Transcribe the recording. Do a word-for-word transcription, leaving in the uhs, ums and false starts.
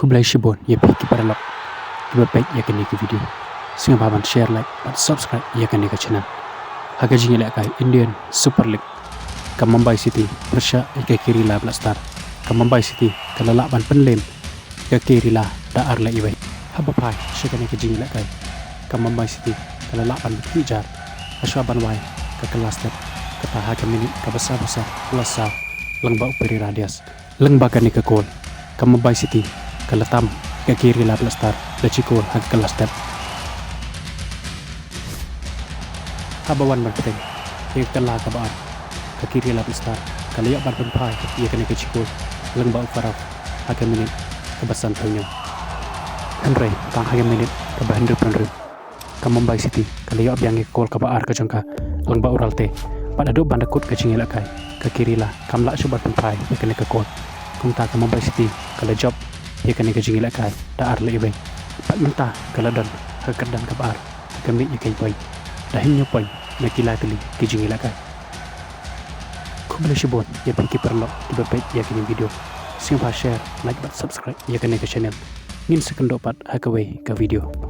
Khublei shibun ïa phi ki paralok kiba peit ïa kane ka video. Sngewbha ban share, like bad subscribe ïa kane ka channel. Ha ka jingïalehkai Indian Super League, ka Mumbai City pyrshah ïa ka Kerala Black Star. Ka Mumbai City ka la lah ban pynlem ïa ka Kerala da ar la iwei. Haba phai sha kane ka jingïalehkai, ka Mumbai City ka la lah ban bit jar hashwa ban wai ka kylla step, kata ha ka minit kaba saw phew saw, kylla saw, lyngba u Pereira Diaz. Lyngba kane ka kol, ka Mumbai City ka la tam ïa ka Kerala Black Star da shi kol ha ka kylla step. Haba wan ban bteng ïa ka kylla kaba ar, ka Kerala Black Star ka la ïoh ban pynphai ïa kane ka shi kol lyngba u Farooq ha ka minit kaba san phew hynñiew. Hynrei tang ha ka minit kaba hynriew phew hynriew, ka Mumbai City ka la ïoh biang ïa ka kol kaba ar ka jong ka lyngba u Ralte. Bad haduh ban da kut ka jingïalehkai, ka Kerala kam lah shuh ban pynphai ïa kane ka kol. Kumta ka Mumbai City ka la jop ïa kane ka jingïalehkai da ar la iwei. Bad mynta ka la don ha ka kyrdan kaba ar ha ka miej ïa ka point, da hynñiew point na ki lai tylli ki jingïalehkai. Khublei shibun ïa phi ki paralok kiba peit ïa kane ka video. Sngewbha share, like bad subscribe ïa kane ka channel. Ngin sa kynduh pat ha kawei ka video.